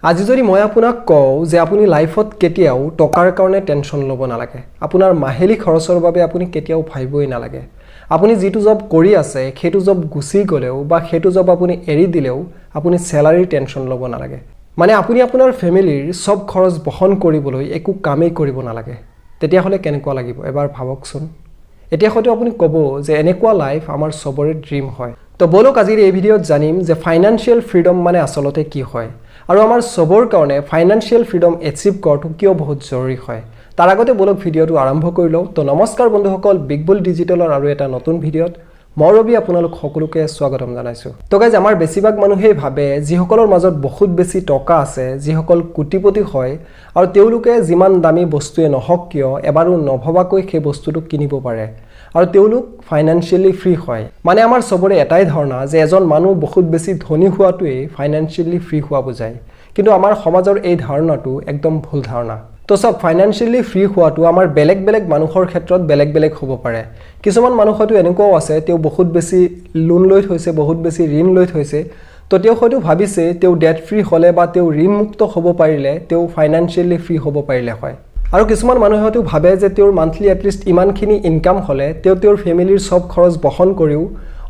আজি যদি মই আপোনাক কওঁ যে আপুনি লাইফত কেতিয়াও টকাৰ কাৰণে টেনশ্যন ল'ব নালাগে, আপোনাৰ মাহিলী খৰচৰ বাবে আপুনি কেতিয়াও ভাবিবই নালাগে, আপুনি যিটো জব কৰি আছে সেইটো জব গুচি গ'লেও বা সেইটো জব আপুনি এৰি দিলেও আপুনি চেলাৰীৰ টেনশ্যন ল'ব নালাগে, মানে আপুনি আপোনাৰ ফেমিলিৰ চব খৰচ বহন কৰিবলৈ একো কামেই কৰিব নালাগে, তেতিয়াহ'লে কেনেকুৱা লাগিব এবাৰ ভাবকচোন। এতিয়া হয়তো আপুনি ক'ব যে এনেকুৱা লাইফ আমাৰ চবৰে ড্ৰিম হয়। তো ব'লক আজিৰ এই ভিডিঅ'ত জানিম যে ফাইনেন্সিয়েল ফ্ৰীডম মানে আচলতে কি হয় আৰু আমাৰ চবৰ কাৰণে ফাইনেন্সিয়েল ফ্ৰীডম এচিভ কৰাটো কিয় বহুত জৰুৰী হয়। তাৰ আগতে ব'লক ভিডিঅ'টো আৰম্ভ কৰি লওঁ। তো নমস্কাৰ বন্ধুসকল, বিগ বুল ডিজিটেলৰ আৰু এটা নতুন ভিডিঅ'ত মই ৰবি আপোনালোক সকলোকে স্বাগতম জনাইছোঁ। তো গাইজ, আমাৰ বেছিভাগ মানুহেই ভাবে যিসকলৰ মাজত বহুত বেছি টকা আছে, যিসকল কোটিপতি হয় আৰু তেওঁলোকে যিমান দামী বস্তুৱে নহওক কিয় এবাৰো নভবাকৈ সেই বস্তুটো কিনিব পাৰে আৰু তেওঁলোক ফাইনেন্সিয়েলি ফ্ৰী হয়। মানে আমাৰ চবৰে এটাই ধাৰণা যে এজন মানুহ বহুত বেছি ধনী হোৱাটোৱেই ফাইনেন্সিয়েলি ফ্ৰী হোৱা বুজায়। কিন্তু আমাৰ সমাজৰ এই ধাৰণাটো একদম ভুল ধাৰণা। তো চাওক, ফাইনেন্সিয়েলি ফ্ৰী হোৱাটো আমাৰ বেলেগ বেলেগ মানুহৰ ক্ষেত্ৰত বেলেগ বেলেগ হ'ব পাৰে। কিছুমান মানুহ হয়তো এনেকুৱাও আছে, তেওঁ বহুত বেছি লোন লৈ থৈছে, বহুত বেছি ঋণ লৈ থৈছে। তো তেওঁ হয়তো ভাবিছে তেওঁ ডেট ফ্ৰী হ'লে বা তেওঁ ঋণমুক্ত হ'ব পাৰিলে তেওঁ ফাইনেন্সিয়েলি ফ্ৰী হ'ব পাৰিলে হয়। আৰু কিছুমান মানুহে হয়তো ভাবে যে তেওঁৰ মান্থলি এটলিষ্ট ইমানখিনি ইনকাম হ'লে তেওঁ তেওঁৰ ফেমিলিৰ চব খৰচ বহন কৰিও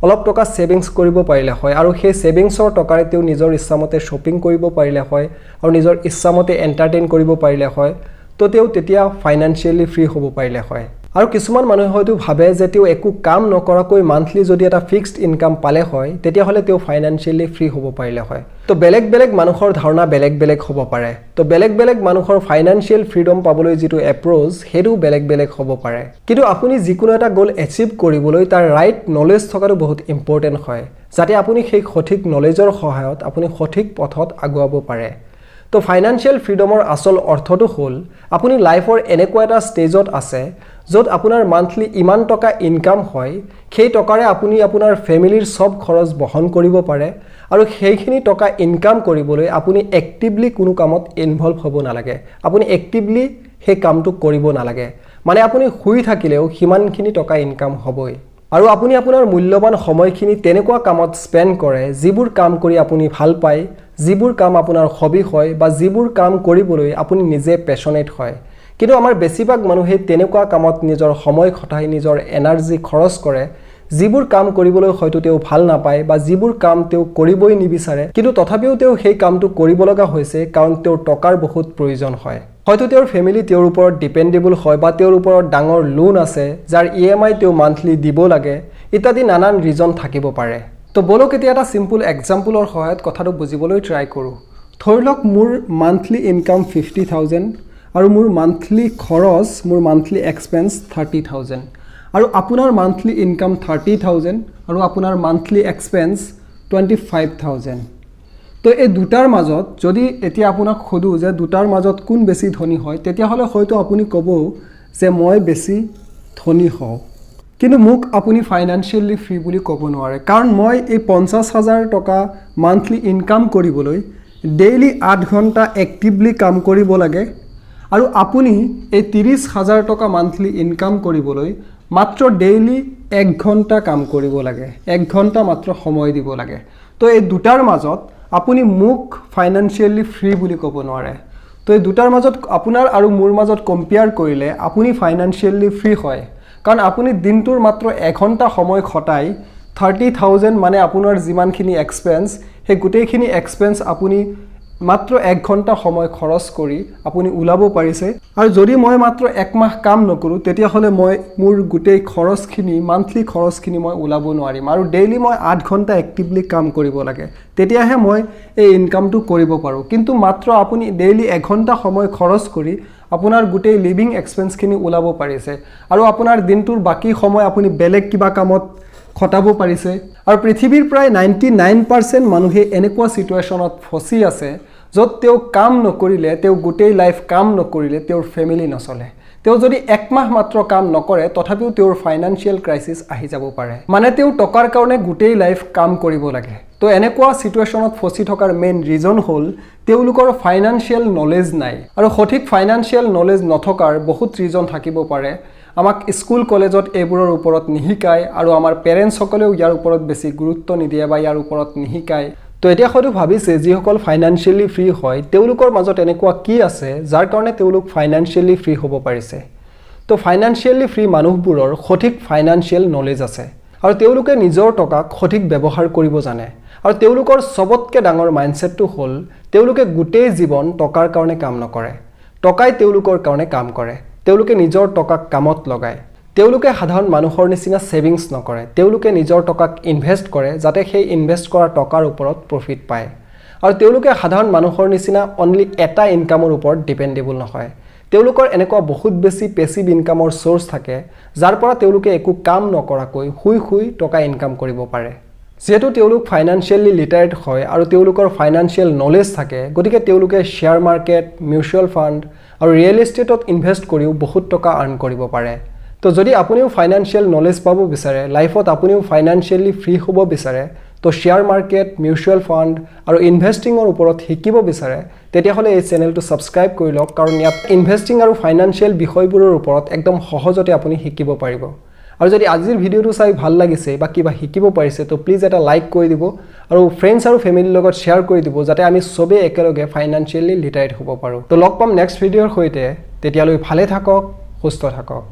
অলপ টকা ছেভিংছ কৰিব পাৰিলে হয় আৰু সেই ছেভিংছৰ টকাৰে তেওঁ নিজৰ ইচ্ছামতে শ্বপিং কৰিব পাৰিলে হয় আৰু নিজৰ ইচ্ছামতে এণ্টাৰটেইন কৰিব পাৰিলে হয়। তো তেওঁ তেতিয়া ফাইনেন্সিয়েলি ফ্ৰী হ'ব পাৰিলে হয়। আৰু কিছুমান মানুহে হয়তো ভাবে যে তেওঁ একো কাম নকৰাকৈ মান্থলি যদি এটা ফিক্সড ইনকাম পালে হয়, তেতিয়াহ'লে তেওঁ ফাইনেন্সিয়েলি ফ্ৰী হ'ব পাৰিলে হয়। তো বেলেগ বেলেগ মানুহৰ ধাৰণা বেলেগ বেলেগ হ'ব পাৰে। তো বেলেগ বেলেগ মানুহৰ ফাইনেন্সিয়েল ফ্ৰীডম পাবলৈ যিটো এপ্ৰ'চ, সেইটো বেলেগ বেলেগ হ'ব পাৰে। কিন্তু আপুনি যিকোনো এটা গ'ল এচিভ কৰিবলৈ তাৰ ৰাইট নলেজ থকাটো বহুত ইম্পৰ্টেণ্ট হয়, যাতে আপুনি সেই সঠিক নলেজৰ সহায়ত আপুনি সঠিক পথত আগুৱাব পাৰে। তো ফাইনেন্সিয়েল ফ্ৰীডমৰ আচল অৰ্থটো হ'ল আপুনি লাইফৰ এনেকুৱা এটা ষ্টেজত আছে য'ত আপোনাৰ মান্থলি ইমান টকা ইনকাম হয়, সেই টকাৰে আপুনি আপোনাৰ ফেমিলিৰ চব খৰচ বহন কৰিব পাৰে আৰু সেইখিনি টকা ইনকাম কৰিবলৈ আপুনি এক্টিভলি কোনো কামত ইনভলভ হ'ব নালাগে, আপুনি এক্টিভলি সেই কামটো কৰিব নালাগে। মানে আপুনি শুই থাকিলেও সিমানখিনি টকা ইনকাম হ'বই আৰু আপুনি আপোনাৰ মূল্যৱান সময়খিনি তেনেকুৱা কামত স্পেণ্ড কৰে যিবোৰ কাম কৰি আপুনি ভাল পায়, যিবোৰ কাম আপোনাৰ হবি হয় বা যিবোৰ কাম কৰিবলৈ আপুনি নিজে পেশ্যনেট হয়। কিন্তু আমাৰ বেছিভাগ মানুহে তেনেকুৱা কামত নিজৰ সময় খটাই নিজৰ এনাৰ্জি খৰচ কৰে যিবোৰ কাম কৰিবলৈ হয়তো তেওঁ ভাল নাপায় বা যিবোৰ কাম তেওঁ কৰিবই নিবিচাৰে, কিন্তু তথাপিও তেওঁ সেই কামটো কৰিব লগা হৈছে কাৰণ তেওঁৰ টকাৰ বহুত প্ৰয়োজন হয়। হয়তো তেওঁৰ ফেমিলি তেওঁৰ ওপৰত ডিপেণ্ডেবল হয় বা তেওঁৰ ওপৰত ডাঙৰ লোন আছে যাৰ ইএমআই তেওঁ মান্থলি দিব লাগে, ইত্যাদি নানান ৰিজন থাকিব পাৰে। তো ব'লক এতিয়া এটা চিম্পুল এক্সাম্পলৰ সহায়ত কথাটো বুজিবলৈ ট্ৰাই কৰোঁ। ধৰি লওক মোৰ মান্থলি ইনকাম 50,000 আৰু মোৰ মান্থলি খৰচ, মোৰ মান্থলি এক্সপেঞ্চ 30,000 আৰু আপোনাৰ মান্থলি ইনকাম 30,000 আৰু আপোনাৰ মান্থলি এক্সপেঞ্চ 25,000। তো এই দুটাৰ মাজত যদি এতিয়া আপোনাক সোধোঁ যে দুটাৰ মাজত কোন বেছি ধনী হয়, তেতিয়াহ'লে হয়তো আপুনি ক'ব যে মই বেছি ধনী হওঁ। কিন্তু মোক আপুনি ফাইনেন্সিয়েলি ফ্ৰী বুলি ক'ব নোৱাৰে, কাৰণ মই এই 50,000 টকা মান্থলি ইনকাম কৰিবলৈ ডেইলি 8 ঘণ্টা এক্টিভলি কাম কৰিব লাগে আৰু আপুনি এই 30,000 টকা মান্থলি ইনকাম কৰিবলৈ মাত্ৰ ডেইলি 1 ঘণ্টা কাম কৰিব লাগে, 1 ঘণ্টা মাত্ৰ সময় দিব লাগে। তো এই দুটাৰ মাজত আপুনি মোক ফাইনেন্সিয়েলি ফ্ৰী বুলি ক'ব নোৱাৰে। তো এই দুটাৰ মাজত, আপোনাৰ আৰু মোৰ মাজত কম্পেয়াৰ কৰিলে আপুনি ফাইনেন্সিয়েলি ফ্ৰী হয়, কাৰণ আপুনি দিনটোৰ মাত্ৰ এঘণ্টা সময় খটাই 30,000, মানে আপোনাৰ যিমানখিনি এক্সপেঞ্চ, সেই গোটেইখিনি এক্সপেঞ্চ আপুনি মাত্ৰ 1 ঘণ্টা সময় খৰচ কৰি আপুনি ওলাব পাৰিছে। আৰু যদি মই মাত্ৰ একমাহ কাম নকৰোঁ, তেতিয়াহ'লে মই মোৰ গোটেই খৰচখিনি, মান্থলি খৰচখিনি মই ওলাব নোৱাৰিম আৰু ডেইলি মই 8 ঘণ্টা এক্টিভলি কাম কৰিব লাগে, তেতিয়াহে মই এই ইনকামটো কৰিব পাৰোঁ। কিন্তু মাত্ৰ আপুনি ডেইলি এঘণ্টা সময় খৰচ কৰি আপোনাৰ গোটেই লিভিং এক্সপেঞ্চখিনি ওলাব পাৰিছে আৰু আপোনাৰ দিনটোৰ বাকী সময় আপুনি বেলেগ কিবা কামত খটাব পাৰিছে। আৰু পৃথিৱীৰ প্ৰায় 99% মানুহে এনেকুৱা ছিটুৱেশ্যনত ফচি আছে য'ত তেওঁ কাম নকৰিলে, তেওঁ গোটেই লাইফ কাম নকৰিলে তেওঁৰ ফেমিলি নচলে। তেওঁ যদি একমাহ মাত্ৰ কাম নকৰে, তথাপিও তেওঁৰ ফাইনেন্সিয়েল ক্ৰাইচিছ আহি যাব পাৰে। মানে তেওঁ টকাৰ কাৰণে গোটেই লাইফ কাম কৰিব লাগে। তো এনেকুৱা ছিটুৱেশ্যনত ফচি থকাৰ মেইন ৰিজন হ'ল তেওঁলোকৰ ফাইনেন্সিয়েল নলেজ নাই। আৰু সঠিক ফাইনেন্সিয়েল নলেজ নথকাৰ বহুত ৰিজন থাকিব পাৰে। আমাক স্কুল কলেজত এইবোৰৰ ওপৰত নিশিকায় আৰু আমাৰ পেৰেণ্টছসকলেও ইয়াৰ ওপৰত বেছি গুৰুত্ব নিদিয়ে বা ইয়াৰ ওপৰত নিশিকায়। তো এতিয়া হয়তো ভাবিছে, যিসকল ফাইনেন্সিয়েলি ফ্ৰী হয়, তেওঁলোকৰ মাজত এনেকুৱা কি আছে যাৰ কাৰণে তেওঁলোক ফাইনেন্সিয়েলি ফ্ৰী হ'ব পাৰিছে? তো ফাইনেন্সিয়েলি ফ্ৰী মানুহবোৰৰ সঠিক ফাইনেন্সিয়েল নলেজ আছে আৰু তেওঁলোকে নিজৰ টকাক সঠিক ব্যৱহাৰ কৰিব জানে। আৰু তেওঁলোকৰ চবতকৈ ডাঙৰ মাইণ্ডছেটটো হ'ল, তেওঁলোকে গোটেই জীৱন টকাৰ কাৰণে কাম নকৰে, টকাই তেওঁলোকৰ কাৰণে কাম কৰে। তেওঁলোকে নিজৰ টকাক কামত লগায়। তেওঁলোকে সাধাৰণ মানুহৰ নিচিনা ছেভিংছ নকৰে। তেওঁলোকে নিজৰ টকাক ইনভেষ্ট কৰে, যাতে সেই ইনভেষ্ট কৰা টকাৰ ওপৰত প্ৰফিট পায়। আৰু তেওঁলোকে সাধাৰণ মানুহৰ নিচিনা অনলি এটা ইনকামৰ ওপৰত ডিপেণ্ডেবল নহয়। তেওঁলোকৰ এনেকুৱা বহুত বেছি পেচিভ ইনকামৰ চ'ৰ্চ থাকে, যাৰ পৰা তেওঁলোকে একো কাম নকৰাকৈ শুই শুই টকা ইনকাম কৰিব পাৰে। যিহেতু তেওঁলোক ফাইনেন্সিয়েলি লিটাৰেট হয় আৰু তেওঁলোকৰ ফাইনেন্সিয়েল নলেজ থাকে, গতিকে তেওঁলোকে শ্বেয়াৰ মাৰ্কেট, মিউচুৱেল ফাণ্ড আৰু ৰিয়েল এষ্টেটত ইনভেষ্ট কৰিও বহুত টকা আৰ্ণ কৰিব পাৰে। তো যদি আপুনিও ফাইনেন্সিয়েল নলেজ পাব বিচাৰে, লাইফত আপুনিও ফাইনেন্সিয়েলি ফ্ৰী হ'ব বিচাৰে, তো শ্বেয়াৰ মাৰ্কেট, মিউচুৱেল ফাণ্ড আৰু ইনভেষ্টিঙৰ ওপৰত শিকিব বিচাৰে, তেতিয়াহ'লে এই চেনেলটো ছাবস্ক্ৰাইব কৰি লওক, কাৰণ ইয়াত ইনভেষ্টিং আৰু ফাইনেন্সিয়েল বিষয়বোৰৰ ওপৰত একদম সহজতে আপুনি শিকিব পাৰিব। আৰু যদি আজিৰ ভিডিঅ'টো চাই ভাল লাগিছে বা কিবা শিকিব পাৰিছে, তো প্লিজ এটা লাইক কৰি দিব আৰু ফ্ৰেণ্ডছ আৰু ফেমিলিৰ লগত শ্বেয়াৰ কৰি দিব, যাতে আমি চবেই একেলগে ফাইনেন্সিয়েলি লিটাৰেট হ'ব পাৰোঁ। তো লগ পাম নেক্সট ভিডিঅ'ৰ সৈতে। তেতিয়ালৈ ভালে থাকক, সুস্থ থাকক।